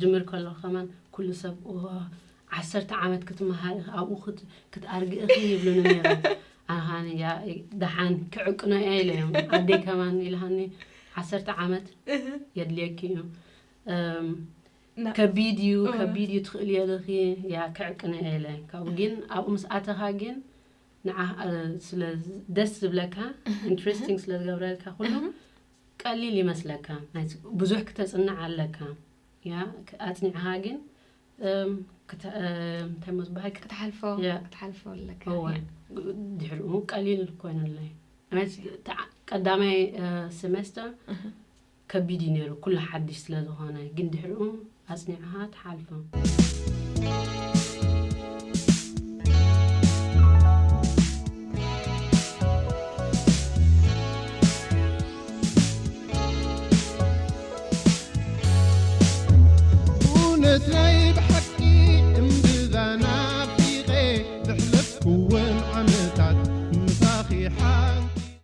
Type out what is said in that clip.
ጅምር ከሎ ከማን ኩሉ ሰብ ዋ ዓሰርተ ዓመት ክትመሃር ኢኺ ኣብኡ ክት- ክትኣርጊ ኢኺ ይብሉኒ ነይሮም። ኣነ ኸኣ ያ ደሓን ክዕቅኖ እየ ኢለ እዮም። ኣደይ ከማን ኢልሃኒ ዓሰርተ ዓመት የድልየኪ እዩ። እም፣ ና- ከቢድ እዩ እወ። ከቢድ እዩ ትኽእሊ ኣለኺ። ያ ክዕቅኖ እየ ኢለ ካብኡ ግን ኣብኡ ምስ ኣተኻ ግን ንዓ ስለ ደስ ዝብለካ ኢንትረስቲንግ ስለ ዝገብረልካ ኩሉ ቀሊል ይመስለካ። ናይ ብዙሕ ክተጽንዕ ኣለካ። ያ ኣጽኒዕኻ ግን እም፣ ክተ- እም፣ እንታይ ሞ ዝበሃል ክትሓልፎ ያ። ክትሓልፎ ኣለካ እወ ያ። ድሕሪኡ ቀሊል ኮይኑለይ። ማለት ተዓ- ቀዳማይ እ፣ ሴሜስተር ከቢድ እዩ ነይሩ ኩሉ ሓድሽ ስለ ዝኾነ፣ ግን ድሕሪኡ ኣጽኒዕኻ ትሓልፎ። እውነት ናይ